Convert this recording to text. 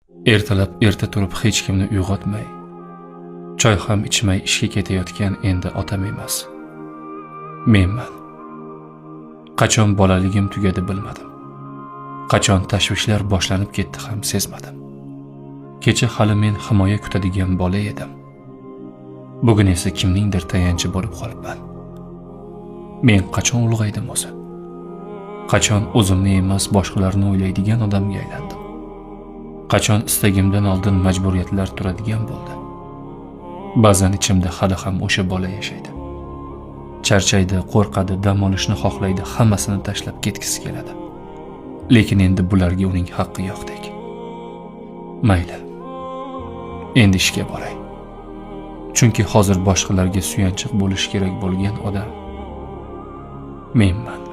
Ertalab erta turib hech kimni uyg'otmay, choy ham ichmay ishga ketayotgan endi otam emas, menman. Qachon bolaligim tugadi bilmadim. Qachon tashvishlar boshlanib ketdi ham sezmadim. Kecha hali men himoya kutadigan bola edim. Bugun esa kimningdir tayanchi bo'lib qolibman. Men qachon ulg'aydim o'zi? Qachon o'zimni emas, boshqalarni o'ylaydigan odamga aylandim? Qachon istagimdan oldin majburiyatlar turadigan bo'ldi? Ba'zan ichimda hali ham o'sha bola yashaydi. Charchaydi, qo'rqadi, dam olishni xohlaydi, hammasini tashlab ketgisi keladi. Lekin endi bularga uning haqqi yo'qdek. Mayli. Endi ishga boray. Chunki hozir boshqalarga suyanchiq bo'lish kerak bo'lgan odam menman.